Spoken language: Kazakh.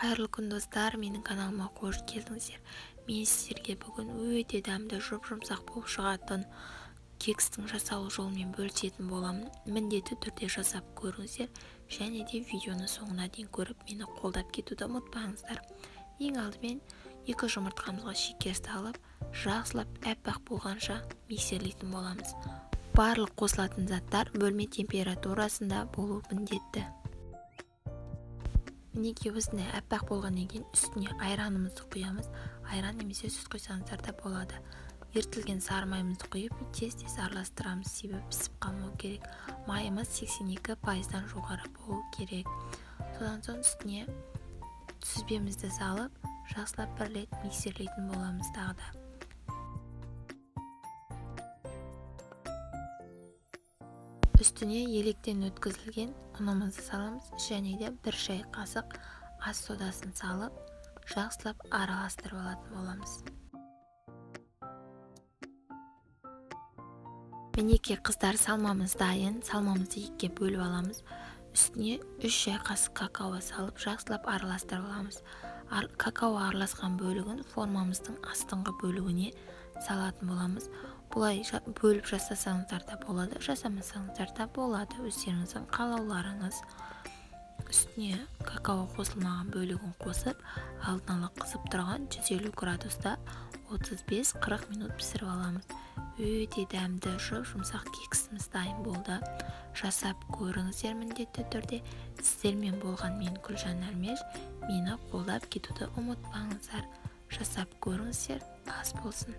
Қайырлы күн, достар! Менің каналыма қош келдіңіздер. Мен сіздерге бүгін өте дәмді, жұп-жұмсақ болып шығатын кекстің жасалу жолымен бөлісетін боламын. Міндетті түрде жасап көріңіздер және де видеоны соңына дейін көріп, мені қолдап кетуді ұмытпаңыздар. Ең алдымен 2 жұмыртқамызға шекер салып, жақсылап аппақ болғанша миксерлейтін боламыз. Барлық қосылатын заттар бөлме температурасында болу міндетті. Мінекей, осындай аппақ болғаннан кейін үстіне айранымызды құямыз. Айран немесе сүт құйсаңыздар да болады. Ерітілген сары майымызды құйып, тез-тез араластырамыз, себебі пісіп қалмау керек. Майымыз 82%-дан жоғары болу керек. Содан соң үстіне сүзбемізді салып, жақсылап бір рет миксерлейтін боламыз тағы да. Үстіне електен өткізілген ұнымызды саламыз және де 1 шай қасық ас содасын салып, жақсылап араластырып алатын боламыз. Мінекей, қыздар, салмамыз дайын. Салмамызды екіге бөліп аламыз. Үстіне 3 шай қасық какао салып, жақсылап араластырып аламыз. Какао араласқан бөлігін формамыздың астыңғы бөлігіне салатын боламыз. Бұлай бөліп жасасаңыздар да болады, жасамасаңыздар да болады, өздеріңіздің қалауларыңыз. Үстіне какао қосылмаған бөлігін қосып, алдын ала қызып тұрған 150 градуста 35-40 минут пісіріп аламыз. Өте дәмді, жұп-жұмсақ кексіміз дайын болды. Жасап көріңіздер міндетті түрде. Сіздермен болған мен, Гүлжан Әлмеш. Мені қолдап кетуді ұмытпаңыздар. Жасап көріңіздер, ас болсын.